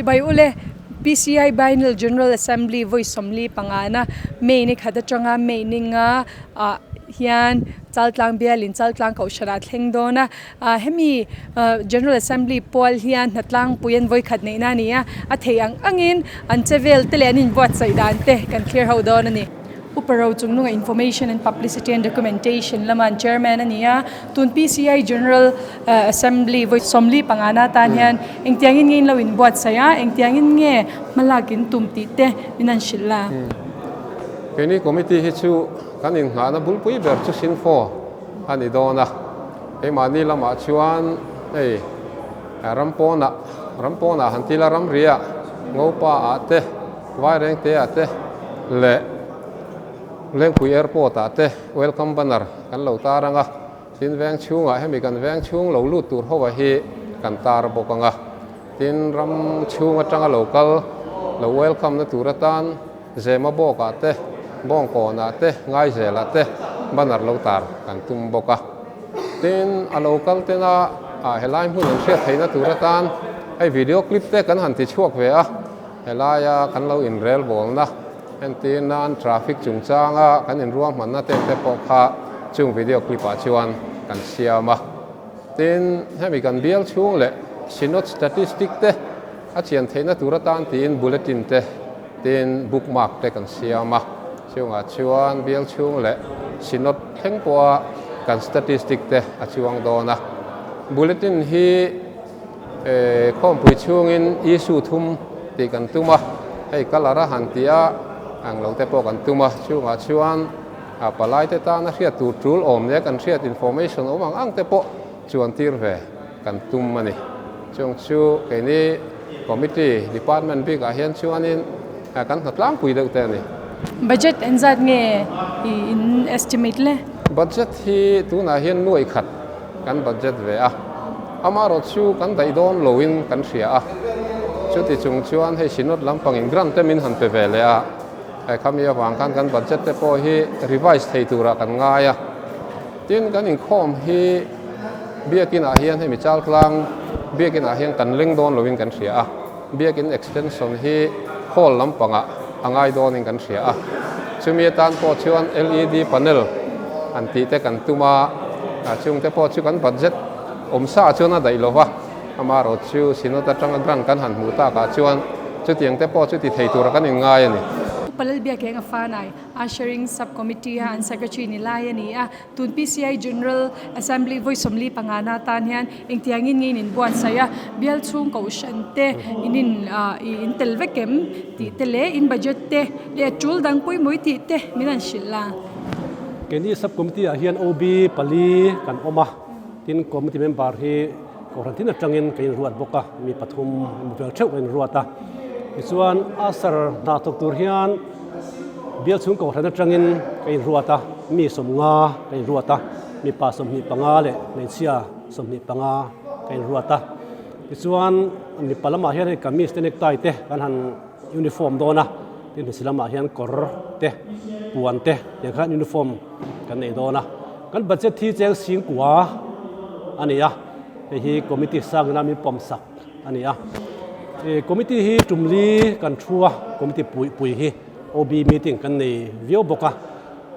Chibai ule, PCI Biennial General Assembly vawi 45 na May ni khat atanga May ni nga ah hian Chaltlang bialin Chaltlang Kohhran ah thleng dawn a. Ah hemi General Assembly pual hian hnatlangpui an vawi khat neihna a ni a, a theih ang angin an che vel te leh an inbuatsaih dan te kan clear ho dawn a ni. Upa ro chungnunga Information and Publicity and Documentation lama an Chairman a ni a, tun PCI General Assembly vawi 45 na atan hian engtiangin nge in lo inbuatsaih a, engtiangin nge hmalak in tum tih te min han hrilh a. Keini Committee hi chu kan inngahna bulpui ber chu Sinfo a ni dawn a, keimahni lamah chuan hei Rampawnah, Rampawnah han ti ila ramriah Ngopa ah te, Vairengte ah te leh Lengpui Airport ah te welcome banner kan lo tar ang a, tin veng chhungah hemi kan veng chhung lo lut tur ho ah hi kan tar bawk ang a, tin ram chhung atanga lo kal lo welcome na tur atan Zema bawk ah te, Bawngkawn ah te, Ngaizel ah te banner lo tar kan tum bawk a, tin a lo kal tena ah helai hmun an hriat theihna tur atan hei video clip te kan han ti chhuak ve a. Helaia kan lo inrel bawlna entir nan traffic chungchanga kan inruahmanna te te pawh kha chung video clip ah chuan kan siam a. Tin, hemi kan bial chhung leh Synod statistic te a chian theihna tur atan tiin bulletin te tin bookmark te kan siam a. Chungah chuan bial chhung leh Synod thleng pawha kan statistic te a chuang dawn a. Bulletin hi. Khawmpui chhungin issue thum tih kan tum a, hei colour a han ti a, ang lo te pawh kan tum a, chungah chuan palai te tana hriat tur tul awm leh kan hriat information awm ang ang te pawh chuan tir ve kan tum a ni. Chung chu keini committee department bikah hian chuanin kan hna tlangpui deuh te a ni. Budget engzat nge i in estimate le? Budget hi tunah hian nuaih khat kan budget ve a, amaherawh chu kan daih dawn loin kan hria a, chuti chung chuan hei Synod lampangin grant te min han pe ve leh a, hei khami avang khan kan budget te pawh hi revise thei turah kan ngai a, tin kan inkhawm hi biakin ah hian hemi Chaltlang biakin ah hian kan leng dawn loin kan hria a, biakin extension hi hall lampangah a ngai dawnin kan hria a, chumi atan pawh chuan led panel an tih te kan tum a, chungte pawh chu kan budget awm sa chuan a daih lo va, amaherawh chu Synod atanga grant kan han hmuh takah chuan chutiang te pawh chu ti thei tura kan inngai a ni. Upa Lalbiakeng a fanai Ushering Sub-Committee a an Secretary ni lai a ni a. Tun PCI General Assembly vawi 45 na atan hian engtiangin nge in inbuatsaih a, bial chhung kohhran te in in in tel vek em tih te leh in budget te leh tul dang pawimawh tih te min han hrilh la. Keini Sub Committee ah hian OB pali kan awm a, tin Committee member hi kohhran tin atangin kan inruat bawk a, mi pathum emaw vel theuh kan inruat a. Tichuan Usher hna thawk tur hian Bial chhung kohhran atangin ka inruat a, mi 50 ka inruat a, mipa 25 leh hmeichhia 25 ka inruat a. Tichuan mipa lamah hian hei kamis te necktie te kan han uniform dawn a, tin hmeichhe lamah hian kawr te puan te tiang khan uniform kan nei dawn a. Kan budget hi cheng singkua a ni a, hei hi committee sangina min pawm sak. a ni a. Committee hi tum li kan thu a, committee pui pui hi OB meeting kan nei viau bawk a.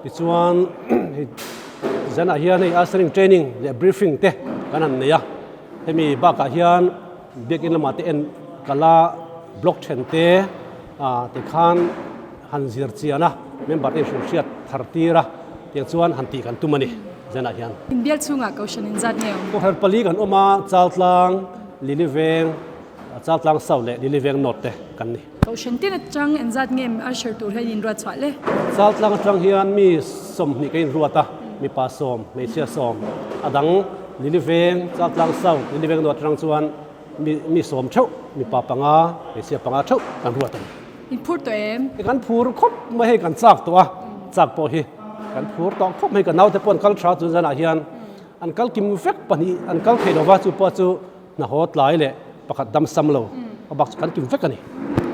Tichuan hei zanah hian hei ushering training leh briefing te kan han nei a. Hemi bakah hian biakin lamah te en kala block then te ah tikhan han zir chian a, member te inhrilh hriat thar tir a, tiang chuan han tih kan tum a ni zanah hian. Inbial chhungah Kohhran inzat nge awm? Kohhran pali kan awm a, Chaltlang, Lili Veng, Chaltlang South leh Lili Veng North te kan ni. Kohhran tin atang inzat nge usher tur hian inruat chhuah le? Chaltlang atang hian mi 20 ka inruat a, mipa 10, hmeichhia 10. A dang Lili Veng, Chaltlang South, Lili Veng North atang chuan mi mi 10 theuh, mipa panga, hmeichhia panga theuh kan ruat a ni. In phur tawh em? Kan phur khawp mai hei kan chak tawh a, chak pawh hi kan phur tawh khawp mai. Ka naute pawh an kal tha chu zanah hian an kal kim vek pahnih an kal thei lova chu pawh chu hna haw tlai leh pakhat dam sam lo a bak chu kan kim vek a ni.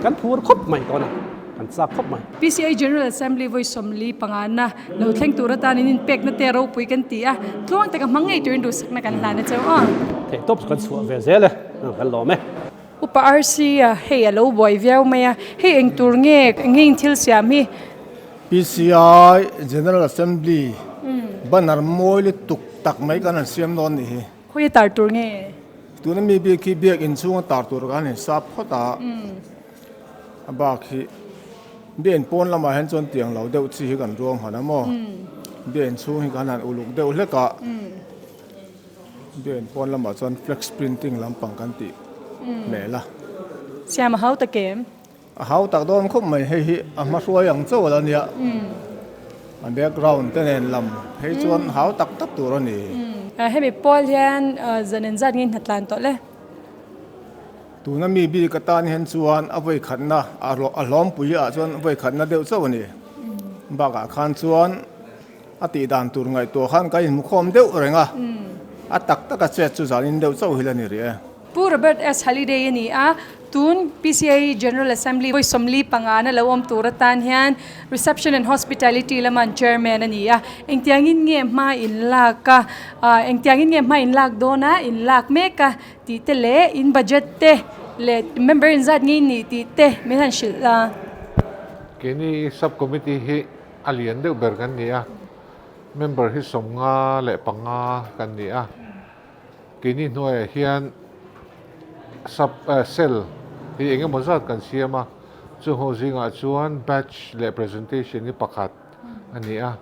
Kan phur khawp mai tawh a ni, kan chak khawp mai. PCA General Assembly vawi 45 na lo thleng tur atan in inpekna te ropui kan ti a, tluang taka hmang ngei turin duhsakna kan hlan a cheu aw. Theihtawp chu kan chhuah ve zel e, kan lawm e. Upa RC a hei a lo buai viau mai a, hei eng tur nge eng nge thil siam hi? PCI General Assembly banner mawi lutuk tak mai kan han siam dawn nih hi. Khawi a tar tur nge? Tuna mi bik hi biak inchhunga tar tur kan han sap phawt a, a bak hi biak in pawn lamah hian chuan tiang lo deuh chi hi kan ruang han a maw? Biak inchhung hi kan han uluk deuh hlek a. Biain pawn lamah chuan flex printing lampang kan tih hmel a. Siam a hau tak em? A hau tak dawn khawp mai, hei hi a hma hruai ang chauh a la nia. A background te nen lam phei chuan hau tak tak tur a ni. Hemi pawl hian zan engzat nge hna tlan tawh le? Tuna mi bik atan hian chuan a vawikhatna a hlawmpui ah chuan vawikhatna deuh chauh a ni. Bakah khan chuan. A tih dan tur ngaihtuah khan ka inhmukhawm deuh reng a, a tak taka chet chu zanin deuh chauh hi la ni rih e. Pu Robert S. Halliday a ni a, tun PCIE General Assembly vawi 45 na lo awm tur atan hian Reception and Hospitality lama an Chairman a ni a, engtiangin nge hma in lak a, engtiangin nge hma in lak dawn a, in lak mek a tih te leh in budget te leh member inzat nge in nih tih te min han hrilh a. Keini Sub-Committee hi A lian deuh ber kan ni a, member hi 55 kan ni a. Keini hnuaiah hian sub cell hi eng emaw zat kan siam a, chung ho zingah chuan batch leh presentation hi pakhat a ni a,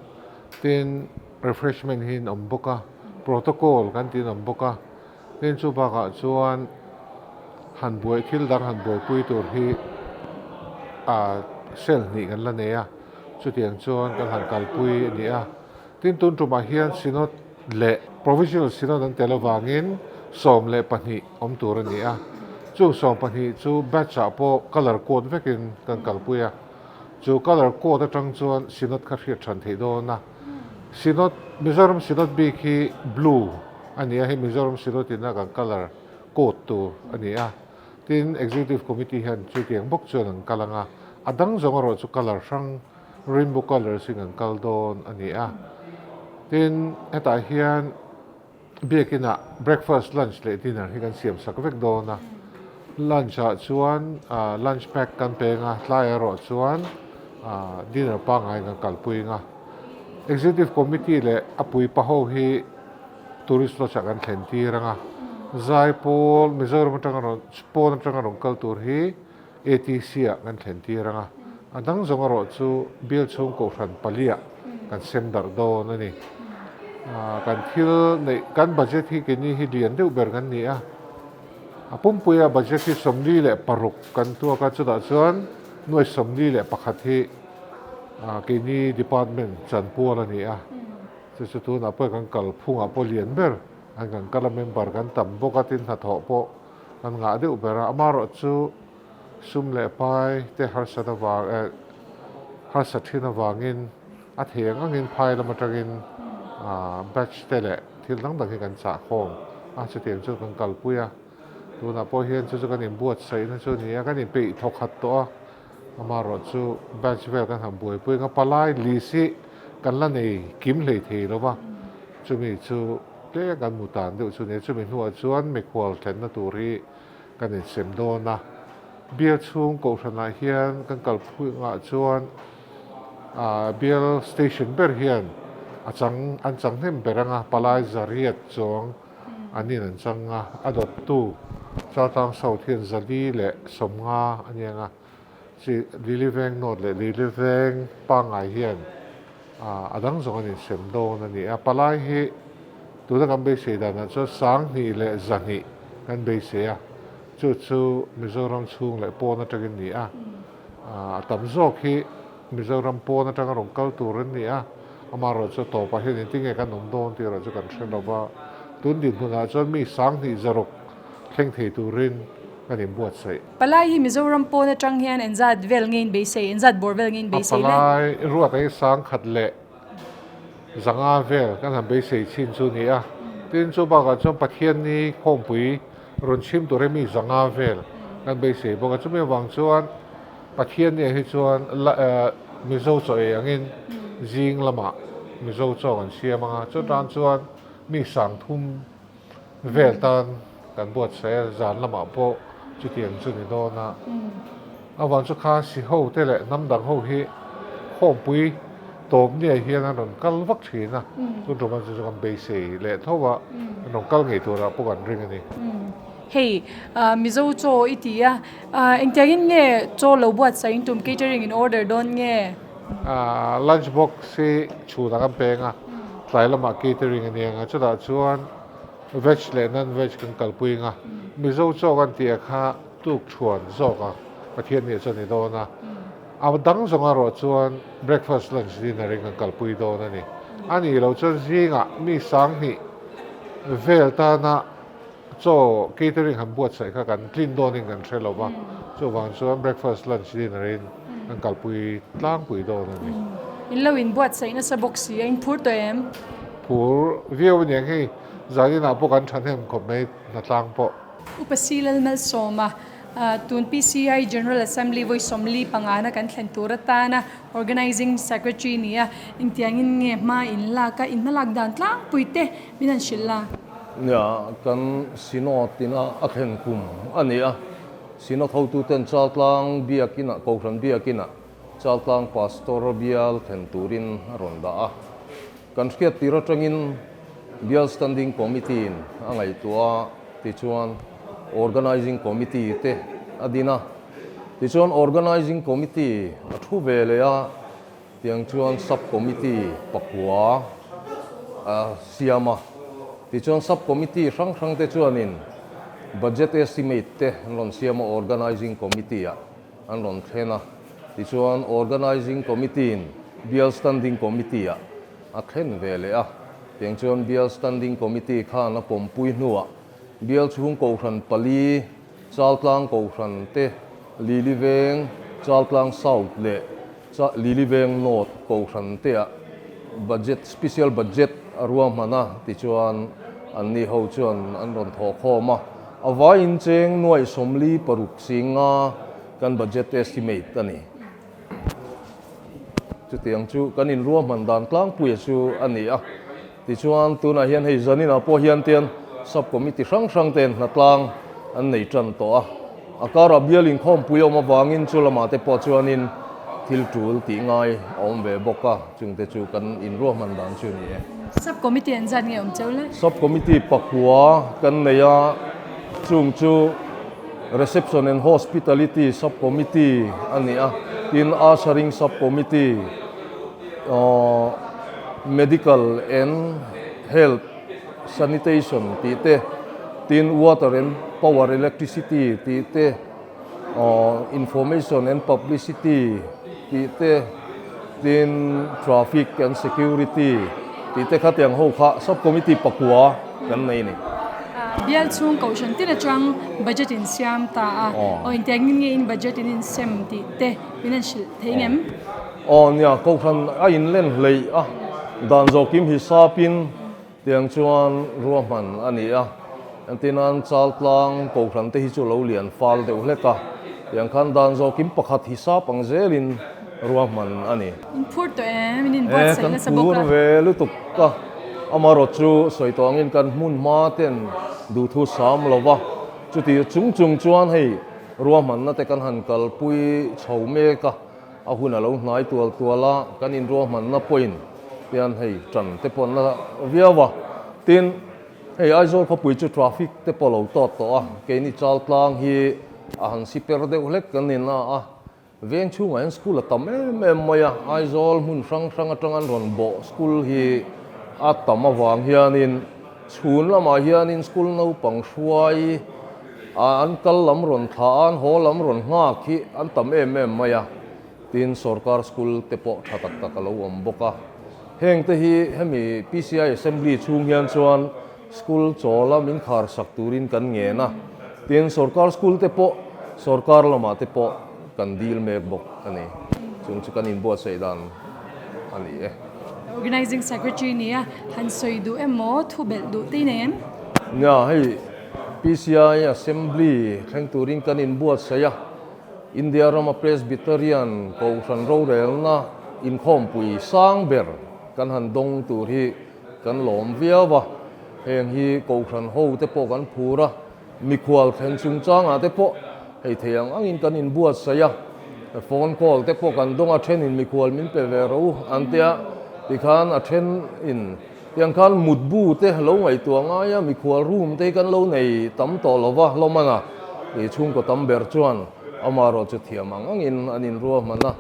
tin refreshment hi an awm bawk a, protocol kan tih an awm bawk a, tin chu bakah chuan han buai thil dang han buaipui tur hi ah cell hnih kan la nei a. Chutiang chuan kan han kalpui a ni a. Tin, tun tumah hian Synod leh Provisional Synod an tel avangin 12 awm tur a ni a. Chung 12 chu batch-ah pawh colour code vekin kan kalpui a. Chu colour code atang chuan Synod kha hriat hran theih dawn a. Synod, Mizoram Synod bik hi blue a ni a, hei Mizoram Synod ina kan colour code tur a ni a. Tin, Executive Committee hian chutiang bawk chuan an kal ang a, a dang zawng erawh chu colour hrang, rainbow colours in an kal dawn a ni a. Tin, hetah hian biakinah breakfast, lunch leh dinner hi kan siam sak vek dawn a. Lunch ah chuan lunch pack kan peng a, tlai erawh chuan dinner pangngai kan kalpui ang a. Executive Committee leh a puipa ho hi Tourist lodge ah kan thlen tir ang a, Zaipawl, Mizoram atanga rawn, pawn atanga rawn kal tur hi ATC ah kan thlen tir ang a, a dang zawng erawh chu bial chhung kohhran paliah kan sem darh dawn a ni. Kan thil neih, kan budget hi keini hi lian deuh ber kan ni a, a pumpuia budget hi 46 kan tuak a, chutah chuan nuai 41 hi keini department chanpual a ni a. Chu chu tunah pawh kan kal phungah pawh lian ber an kan kal a, member kan tam bawk a, tin hnathawh pawh kan ngah deuh ber a, amaherawh chu sum leh pai te harsat avang eh harsat thin avangin a thei ang angin phai lam atangin ah batch te leh thil dang dang hi kan chah khawm a, chutiang chu kan kalpui a, tunah pawh hian chu chu kan inbuatsaihna chu a ni a, kan inpeih thawkhat tawh a. Amaherawh chu batch vel kan han buaipui ang a, palai list hi kan la nei kim hlei thei lo va, chumi chu tlem kan hmu tan deuh chu nia, chumi hnuah chuan mikhual thlenna tur hi kan insem dawn a. Bial chhung kohhranah hian kan kalphui angah chuan bial station ber hian a chang an chang hnem ber ang a, palai zariat chuang an in an chang a, a dawttu Chaltlang South hian 450 a ni ang a, chi Liliveng North leh Liliveng pangngai hian a dang zawng an insem dawn a ni a, palai hi tuna kan beisei danah chuan 2100 kan beisei a, chu chu Mizoram chhung leh pawn atangin ni a, a tam zawk hi Mizoram pawn atanga rawn kal tur an ni a, amaherawh chu tawpah hian engtin nge kan awm dawn tih erawh chu kan hre lo va, tun dinhmunah chuan mi 2100 thleng thei turin kan inbuatsaih. Palai hi Mizoram pawn atang hian engzat vel nge in beisei, engzat bawr vel nge in beisei le? A palai ruat hi 1100 vel kan han beisei chin chu a ni a, tin chu bakah chuan Pathianni khawmpui rawn chhim tur hi mi 500 vel kan beisei bawk a, chumi avang chuan Pathian nia hi chuan Mizo chaw ei angin zing lamah Mizo chaw kan siam ang a, chutan chuan mi 3000 vel tan kan buatsaih a, zan lamah pawh Chutiang chu ni dawn a. A vang chu Khasi ho te leh hnam dang ho hi khawmpui tawp niah hian an rawn kal vak thin a, tun ṭum an chu chu kan beisei leh tho a, an rawn kal ngei turah pawh kan ring a ni. Hei, Mizo chaw i ti a, engtiangin nge chaw lo buatsaih in tum catering in order dawn nge? Lunch box hi chhunah kan peng a, tlai lamah catering a nia ang a, chutah chuan veg leh non veg kan kalpui ang a, Mizo chaw kan tih ah kha tuk thuan zawk a Pathian nih chuan ni dawn a, a dang zawng erawh chuan breakfast, lunch, dinner in kan kalpui dawn a ni. A nih loh chuan zingah mi sanghnih vel tana chaw catering han buatsaih kha kan tlin dawnin kan hre lo va, chuvang chuan breakfast, lunch, dinner in kan kalpui tlangpui dawn a ni. In lo inbuatsaih nasa bawk si a, in phur tawh em? Phur viau a niang hei, zaninah pawh kan thahnem khawp mai hnatlang pawh. Upa Si Lalmalsawma, Tun PCI General Assembly vawi 45 na kan thlen tur atana Organizing Secretary ni a, engtiangin nge hma in lak a, in hmalak dan tlangpui te min han hrilh la? Nia, kan Synod ina a thlen kum a ni a, Synod hotuten Chaltlang biakinah, Kohhran biakinah Chaltlang Pastor bial thlen turin a rawn dah a. Kan hriat tir atangin Bial Standing Committee in a ngaihtuah a, tichuan Organizing Committee te a din a. Tichuan Organizing Committee a thu ve leh a, tiang chuan Sub Committee pakua a siam a. Tichuan Sub Committee hrang hrang te chuanin Budget Estimate te an rawn siam a Organizing Committee ah. an rawn thlen a, tichuan Organizing Committee-in Bial Standing Committee-ah a thlen ve leh a, tiang chuan Bial Standing Committee khan a pawmpui hnuah Bial chhung Kohhran pali, Chaltlang Kohhran te, Lili Veng, Chaltlang South leh Lili Veng North Kohhran te-ah Budget, Special Budget a ruahman a, tichuan anni ho chuan an rawn thawhkhawm a. A vaiin cheng nuaih 46 singa kan budget estimate a ni. Chutiang chu kan inruahman dan tlangpuia chu a ni a. Tichuan tunah hian hei zaninah pawh hian tian sub committee hrang hrang ten hnatlang an nei tan tawh a. A karah bial inkhawmpui a awm avangin chu lamah te pawh chuanin thil tul tih ngai a awm ve bawk a, chungte chu kan inruahman dan chu a ni e. Sub committee an zat nge awm cheu le? Sub committee pakua kan nei a, chung chu Reception and Hospitality Sub Committee a ni a, tin Ushering Sub Committee, Medical and Health Sanitation tih te, tin Water and Power Electricity tih te, Information and Publicity tih te, tin Traffic and Security tih te khatiang ho kha Sub Committee pakua kan nei a ni. Bial chhung Kohhran tin atang budget in siam ta a, aw intiangin nge in budget in insem tih te min han hrilh thei ngem? Aw nia, Kohhran a inlen hleih a, dan zawkim hisapin Tiang chuan ruahman a ni a, entirnan Chaltlang Kohhran te hi chu lo lian fal deuh hlek a, tiang khan dan zawkin pakhat hisap ang zelin ruahman a ni. In phur tawh em? In inbuatsaih nasa bawk a. Kan phur ve lutuk a, amarawh chu sawi tawh angin kan hmun hma ten duhthu sam lo va, chuti chung chung chuan hei ruahmanna te kan han kalpui chho mek a. A hun a lo hnai tual tual a, kan inruahmanna pawhin hian hei tan te pawh an la viau a. Tin, hei Aizawl khawpui chu traffic te pawh a lo tawt tawh a, keini Chaltlang hi a han si per deuh hlek kan ni na a, veng chhungah hian school a tam em em mai a, Aizawl hmun hrang hrang atang an rawn bawh school hi a tam avang hianin chhun lamah hianin school naupang hruai A an kal lam rawn thla a, an haw lam rawn nghak hi an tam em em mai a, tin sorkar school te pawh tha tak tak a lo awm bawk a. Heng te hi hemi PCI Assembly chhung hian chuan school chawla min khar sak turin kan ngen a, tin sorkar school te pawh sorkar lamah te pawh kan dil mek bawk a ni. Chung chu kan inbuatsaih dan a ni e. Organizing Secretary nia han sawi duh emaw thu belh duh te i nei em? Nia, hei PCI Assembly thleng turin kan inbuatsaih a, India rama Presbyterian Kohhran rorelna inkhawmpui sang ber kan han dawng tur hi kan lawm viau a, heng hi Kohhran ho te pawh kan phur a, mikhual thlen chungchangah te pawh. Hei thei ang angin kan inbuatsaih a, phone call te pawh kan dawng a, thenin mikhual min pe ve ro an tia, tikhan a thenin tiang khan mutbu te lo ngaihtuah ngai a, mikhual room te hi kan lo nei tam tawh lo va, hlawm a, ih chhungkaw tam ber chuan amaherawh chu thiam ang angin an inruahman a,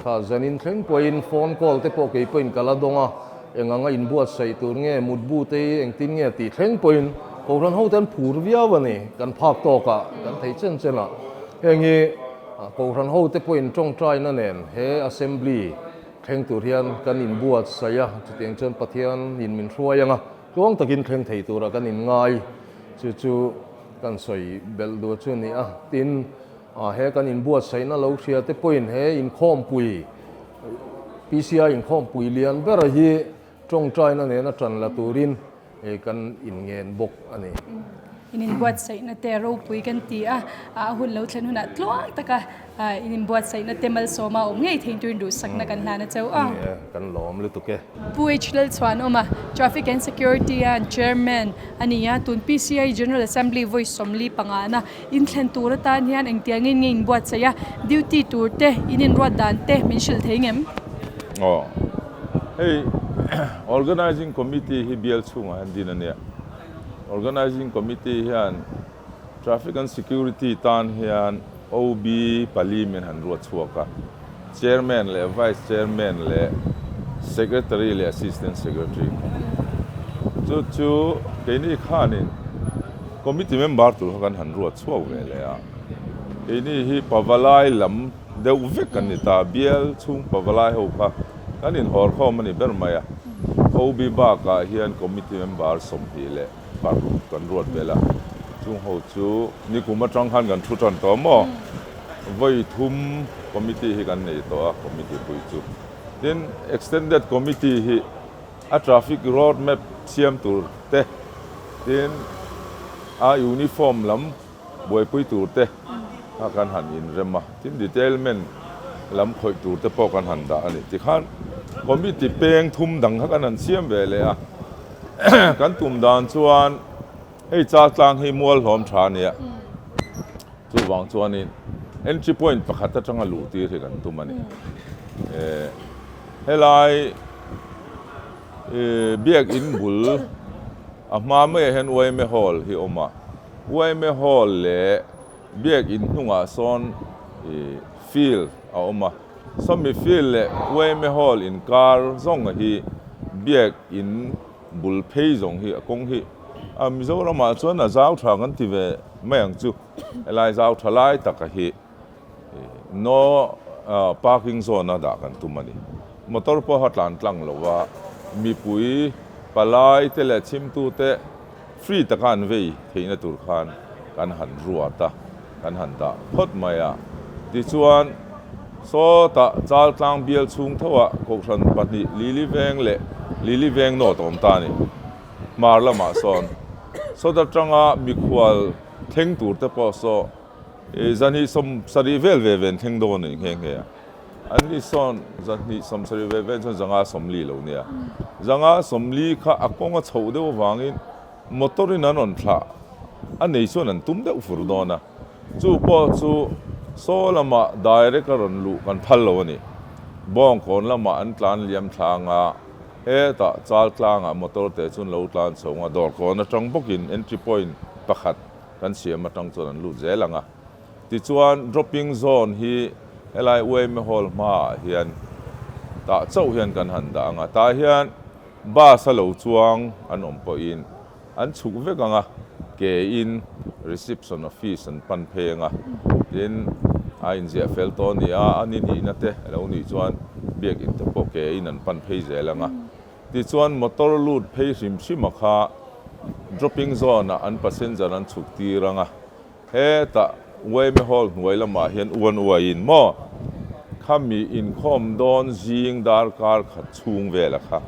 kha zanin thleng pawhin phone call te pawh kei pawhin ka la dawng a. Eng anga inbuatsaih tur nge, mutbu te hi engtin nge tih thleng pawhin Kohhran ho te an phur viau a ni, kan phak tawkah, kan thei chen chen a. Heng hi Kohhran ho te pawhin tawngtaina nen he Assembly thleng tur hian kan inbuatsaih a, chutiang chuan Pathian in min hruai anga tluang takin thleng thei turah kan inngai chu chu kan sawi belh duh chu a ni a. Tin, he kan inbuatsaihna lo hria te pawhin he inkhawmpui, PCI inkhawmpui lian bera hi tawngtaina nena tan la turin kan inngen bawk a ni. In inbuatsaihna te ropui kan ti a, a hun lo thlen hunah tluang taka in inbuatsaihna te malsawma awm ngei thei turin duhsakna kan hlan a chauh a. Ni e, kan lawm lutuk e. Pu H Lalchhuanawma, Traffic and Security a Chairman a ni a, tun PCI General Assembly vawi 45 na Inthlen tur atan hian engtiangin nge inbuatsaih a, duty tur te, in inruat dan te min hrilh thei ngem? Aw, hei Organising Committee hi bial chhungah hian din a nia. Organising Committee hian Traffic and Security tan hian OB pali min han ruat chhuak a, Chairman leh Vice Chairman leh Secretary leh Assistant Secretary kha. Chu chu keini khanin Committee member tur kha kan han ruat chhuak ve leh a, keini hi Pavalai lam deuh vek kan ni ta, bial chhung Pavalai ho kha kan inhawr khawm a ni ber mai a, OB bakah hian Committee member 26 kan ruat vel a, chung ho chu nikum atang khan kan thu tan tawh maw? Vawi thum Committee hi kan nei tawh a, Committee pui chu. Tin, Extended Committee hi a traffic road map siam tur te, tin a uniform lam buaipui tur te kha kan han inrem a, tin detailment lam khawih tur te pawh kan han dah a ni. Tikhan committee peng thum dang kha kan han siam ve leh a, kan tum dan chuan hei Chaltlang hi mual hlawm tha a nia, chuvang chuanin entry point pakhat atanga luh tir hi kan tum a ni. Helai biakin bul a hma maiah hian yma hall hi a awm a, yma hall leh biakin hnungah sawn field a awm a, sawmi field leh yma hall inkar zawng hi biakin bul phei zawng hi a kawng hi a Mizoramah chuan a zau tha kan ti ve mai ang chu, helai zau tha lai taka hi. No parking zone a dah kan tum a ni. Motor pawha tlan tlang lo a, mipui palai te leh chhimtu te free taka an vei theihna tur khan kan han ruat a, kan han dah phawt mai a. Tichuan, sawtah Chaltlang bial chhung thoah Kohhran pahnih Lili Veng leh Lili Veng North a awm ta a ni. Hmar lamah sawn sawt atanga mikhual thleng tur te pawh saw Zahnih 70 vel ve ven thleng dawn a ni nghe nghe a. An ni sawn zahnih 70 ve ven chuan zanga 40 lo nia. Zanga 40 kha a kawng a chhoh deuh avangin motor in an rawn thlah a nei chuan an tum deuh fur dawn a. Chu pawh chu saw lamah direct a rawn luh kan phal lo a ni. Bawngkawn lamah an tlan liam thlang a, hetah Chaltlangah motor te chuan lo tlan chho ang a, Dawrkawn atang bawkin entry point pakhat kan siam atang chuan an lut zel ang a. Tichuan dropping zone hi helai yma hall hmaah hian tah chauh hian kan han dah ang a. Tah hian bus a lo chuang an awm pawhin an chhuk vek ang a, ke in reception office an pan phei ang a. Tin, a inziah fel tawh a ni a, a ni nihna te a lo nih chuan biakin te pawh ke in an pan phei zel ang a. Tichuan motor lut phei hrim hrim a kha dropping zone ah an passenger an chhuk tir ang a, hetah yma hall hnuai lamah hian uan uaiin maw khami inkhawm dawn zing darkar khat chhung vel a kha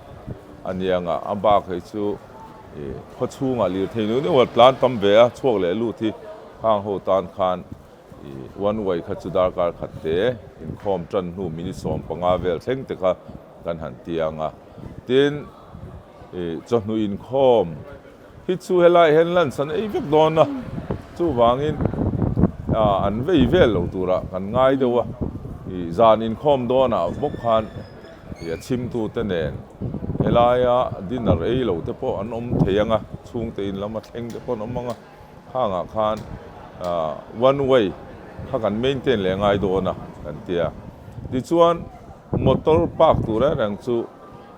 a ni ang a, a bak hei chu ih khaw chhungah lirthei nuih nuih a tlan tam ve a, chhuak leh lut hi khang ho tan khan ih uan uai kha chu darkar khat te inkhawm tan hnu minute 15 vel thleng te kha Kan han ti ang a, tin ih chawhnu inkhawm hi chu helaiah hian lunch an ei vek dawn a, chuvangin an vei vel lo turah kan ngai deuh a, ih zan inkhawm dawnah bawk khan ih a chhimtute nen helaia dinner ei lo te pawh an awm thei ang a, chhungte in lama thleng te pawh an awm ang a, khangah khan one way kha kan maintain leh ngai dawn a kan tia. Tichuan motor park tur reng reng chu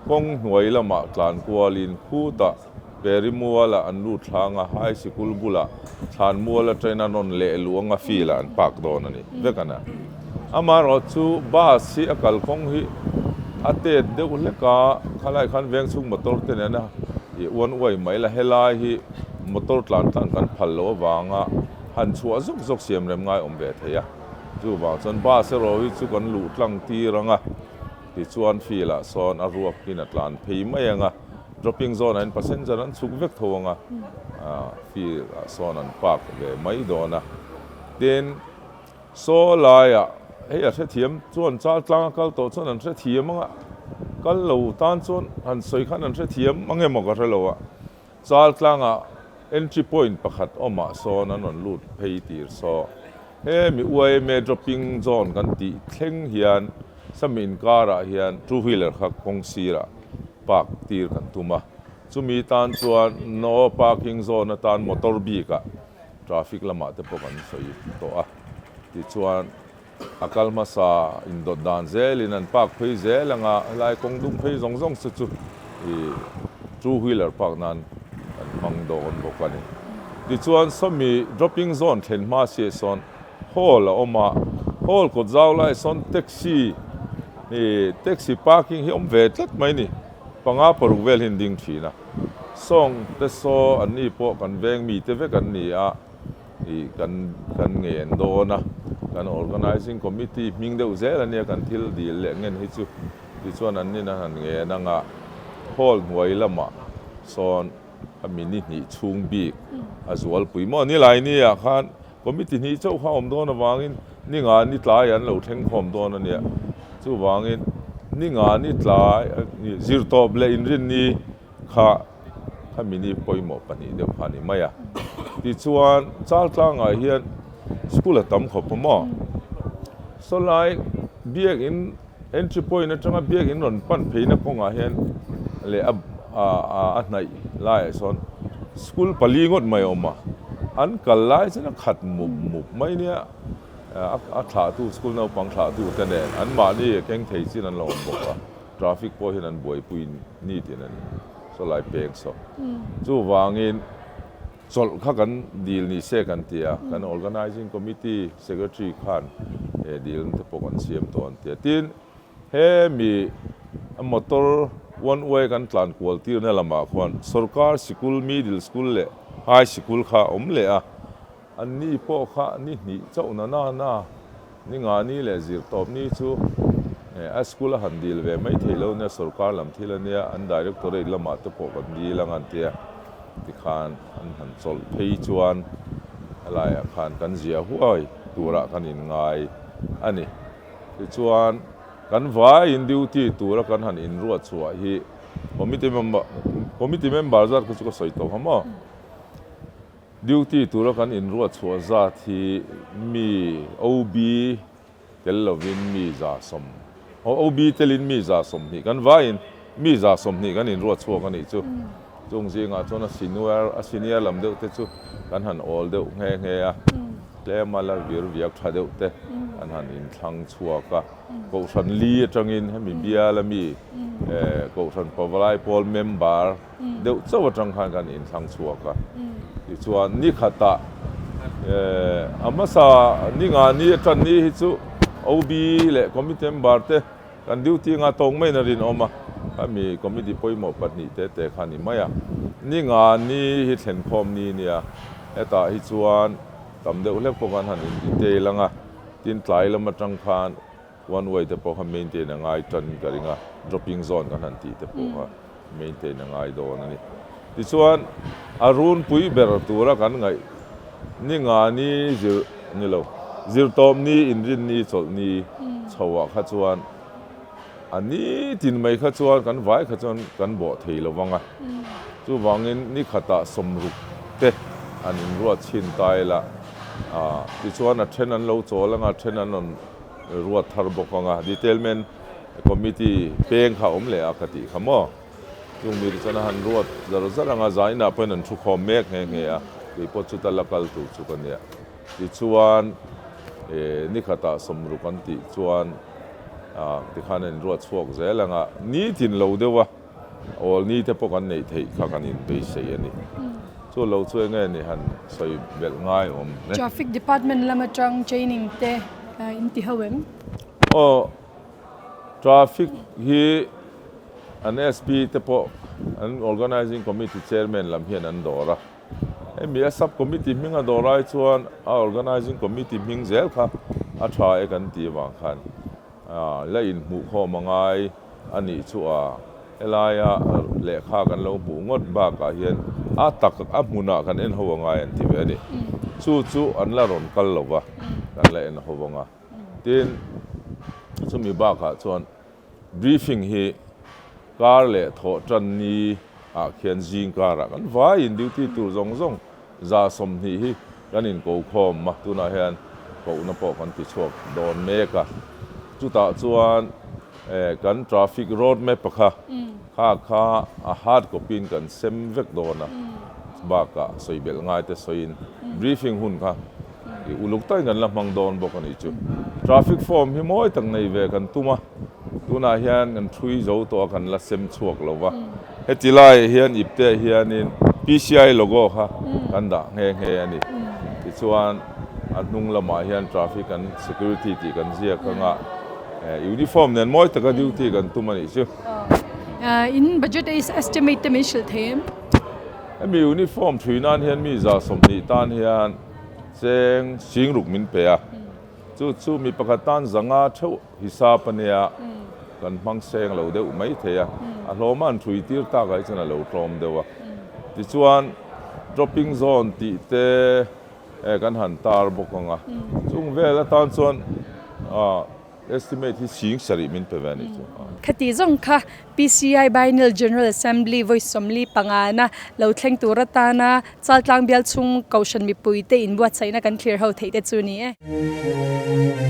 kawng hnuai lamah tlan kualin khutah Perimuala an lut thlang a, high sikul bulah Thlanmual atangin an rawn leh luh anga field ah an park dawn a ni vek a na. Amaherawh chu bus hi a kalkawng hi a tet deuh hlek a, khalai khan vengchhung motor te nena ih uan uai mai la, helai hi motor tlan tlan kan phal loh avanga han chhuah zawk zawk siam rem ngai awm ve thei a. Chuvang chuan bus erawh hi chu kan luh tlang tir ang a, tichuan field ah sawn a ruakin a tlan phei mai ang a. Dropping zone ah hian passenger an chhuk vek tho ang a, field ah sawn an park ve mai dawn a. Tin, saw laiah hei a hrethiam chuan chal tlang a kal tawh chuan an hrethiam ang a, kal lo tan chuan han sawi khan an hrethiam ang emaw ka hre lo a. Chal tlangah entry point pakhat awmah sawn an rawn lut phei tir saw. He mi yma dropping zone kan tih thleng hian sami inkarah hian two wheeler kha kawng sirah park tir kan tum a, chumi tan chuan no parking zone atan motor bikah traffic lamah te pawh kan sawi tawh a, tichuan a kal hmasa indawt dan zelin an park phei zel ang a, helai kawng dung phei zawng zawng se chu ih two wheeler park nan kan hmang dawn bawk a ni. Tichuan sawmi dropping zone thlen hma siah sawn hall a awm a, hall kawt zau lai sawn taxi ih taxi parking hi awm ve tlat mai ni, panga paruk vel hi an ding thin a, sawng te saw an ni pawh kan veng mite vek an ni a. Ih kan kan ngen dawn a, kan organising committee hming deuh zel a nia kan thil dil leh ngen hi chu tichuan an nin a han ngen ang a, hall hnuai lamah sawn a mini hnih chhung bik a zualpui maw ni lai ni ah khan committee hnih chauh kha a awm dawn avangin ni nga ni tlai an lo thleng khawm dawn a nia, chuvangin ni nga ni tlai zirtawp leh inrinni Kha khami ni pawimawh pahnih deuh kha a ni mai a. Tichuan Chaltlangah hian school a tam khawp a maw? Sawlai biakin entry point atanga biakin rawn pan pheina kawngah hian leh a a hnaih laiah sawn school pali ngawt mai a awm a. An kal lai chuan a khat mup mup mai nia. A thlahtu school naupang thlahtu te nen anmahni keng thei chin an lo awm bawk a. Traffic pawh hian an buaipui ni tin a ni. Saw lai peng saw. Chuvangin chawlh kha kan dil ni se kan ti a, kan Organising Committee Secretary khan he dilna te pawh kan siam tawh an ti a. Tin, he mi motor one way kan tlan kual tirna lamah khuan sorkar sikul, middle school leh high sikul kha a awm leh a. An ni pawh kha ni hnih chauh na na na, ni nga ni leh zir tawp ni chu a school a han dil ve mai thei lo nia, sorkar lam thil a nia, an directorate lamah te pawh kan dil ang an tia, tikhan an han chawlh phei chuan helaiah khan kan zia huai turah kan inngai a ni. Tichuan kan vaiin duty tura kan han inruat chhuah hi committee member committee member zat kha chu ka sawi tawh ha maw? Duty tura kan inruat chhuah zat hi mi OB tel lovin mi 110, OB telin mi 120 kan vaiin mi 120 kan inruat chhuak a nih chu. Chung zingah chuan a senior a senior lam deuh te chu kan han awl deuh nghe nghe a, tlema la vir viak tha deuh te kan han inthlang chhuak a. Kohhran li atangin hemi biala mi Kohhran Pavalai Pawl member, deuh chauh atang khan kan inthlang chhuak a, tichuan ni khatah a hmasa ni nga ni atan ni hi chu OB leh committee member te kan duty anga tawng maiin a rinawm a, khami committee pawimawh pahnih te te kha a ni mai a, ni nga ni hi thlenkhawm ni nia, hetah hi chuan tam deuh hlek pawh kan han in detail anga, tin tlai lam atang khan One way te pawh kha maintain a ngai tan ka ring a, dropping zone kan han tih te pawh kha maintain a ngai dawn a ni. Tichuan a runpui ber tura kan ngaih ni nga ni zir ni lo, zirtawp ni, inrin ni, chawlh ni chhoah kha chuan a nitin mai kha chuan kan vai kha chuan kan bawh thei lo vang a. Chuvangin ni khatah sawmruk te an inruat chhin ta ila. Tichuan a then an lo chawl anga a then an rawn ruat thar bawk anga detailment committee peng kha a awm leh a ka tih kha maw. Chung mi te chuan a han ruat zar zar anga zainah pawhin an thu khawm mek nghe nghe a, kei pawh chuta la kal tur chu ka nia. Tichuan nikhatah sawmruk an tih chuan tikhan a inruat chhuak zel anga nitin lo deuh a. Awl ni te pawh kan neih theih kha kan inbeisei a ni. Chu lo chu enge ni han sawi belh ngai awm hle. Traffic department lam atang training te in ti ho em? Aw, traffic hi an SP te pawh an organising committee chairman lam hian an dawr a. Hemi a sub committee hming a dawr ai chuan a organising committee hming zel kha a tha e kan tih avang khan la inhmuhkhawm a ngai. A nih chu a, helaia lehkha kan lo hmuh ngawt bakah hian a tak a hmunah kan en ho a ngai an ti ve a ni. Chu chu an la rawn kal lo va, kan la en ho vang a. Tin, chumi bakah chuan briefing hi kar leh thawh tan ni ah khian zing karah kan vaiin duty tur zawng zawng 120 hi kan inko khawm a, tunah hian kohna pawh kan ti chhuak dawn mek a. Chutah chuan kan traffic road map kha kha kha a hard copy in kan sem vek dawn a, bakah sawi belh ngai te sawiin briefing hun kha i uluk takin kan la hmang dawn bawk a nih chu. Traffic form hi mawi tak nei ve kan tum a, tunah hian kan thui zo tawh a kan la sem chhuak lo va. Heti laiah hian ipte hianin PCI logo kha kan dah nghe nghe a ni. Tichuan a hnung lamah hian traffic and security tih kan ziak anga uniform nen mawi taka duty kan tum a nih chu. In budget estimate te min hrilh thei em? Hemi uniform thui nan hian mi 120 tan hian cheng singruk min pe a, chu chu mi pakhat tan 500 theuh Hisap a nia, kan hmang seng lo deuh mai thei a, a hlawma an hrui tir tak ah hi chuan a lo tlawm deuh a. Tichuan dropping zone tih te kan han tar bawk ang a, chung vel atan chuan estimate hi 7000 min pe ve a nih chu. Khati zawng kha PCI Biennial General Assembly vawi 45 na lo thleng tur atana Chaltlang bial chhung Kohhran mipuite inbuatsaihna kan thlir ho theih te chu ni e.